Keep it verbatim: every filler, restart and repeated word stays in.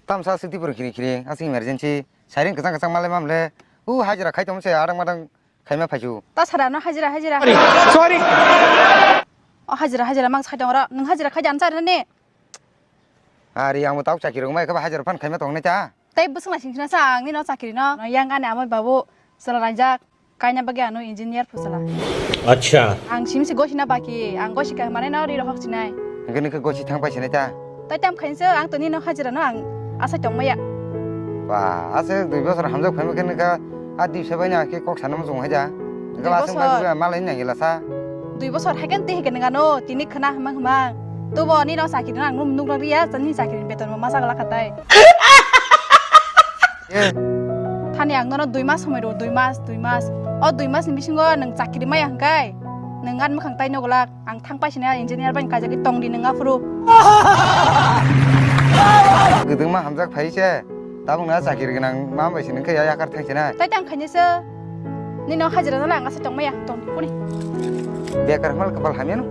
Tamsa swk tipur khiri khiri, aswk emergency. Siren kwchang kwchang malai mamle. U hajira khai tongse adang madang khaima phaisu. Ta sara no hajira, hajira. Sorry. O hajira, hajira mang sai tong ro. Nwng hajira khai jan sar ne. Ari ang bo tok chakiri rok mai khe ba hajira phan khaima tong nai ta. Tai bwswk naising sina sa ang nino chakiri no. Yang ani amai babu sala ranjak. Kaina bagwi ano engineer phusala. Acha. Ang simsi gosina baki, ang gosi ka mane no ri rohok sinai. Hwnkhe nokhe gosi thang pai sinai ta. Tai tam khainse ang to nino hajira no ang asai tong maya. Ba, ase dui bosor hamjak phaima khe nokha a dipsa bai na khe kok sana mujung haja. Hwnkhe Dui aswk bosor. Bai malai nang gila sa. Dui bosor haikhe tei haikhe nang ano tini khna hwmang hwmang. Tubo nino chakiri no ang nuk nok riya, tini chakiri beton mo masa gala khatai. Eh. Thani ang nono dui mas somoi rw, dui mas, dui mas. O dui mas ni bisingo nwng chakiri maya hwnkhe, nwng gan mwkhang tai nogolak, ang thang paisina engineer bai kajagwi tongdi nwng aphuru. Gwdwngma hamjak phai se, tabuk na chakiri gwnang ma bai se nwng khe yakar thang se na. Tai tang khainai se, nino hajira nala ang asa tong maya, tongdi kuni. Bekar mal kapal hamya no.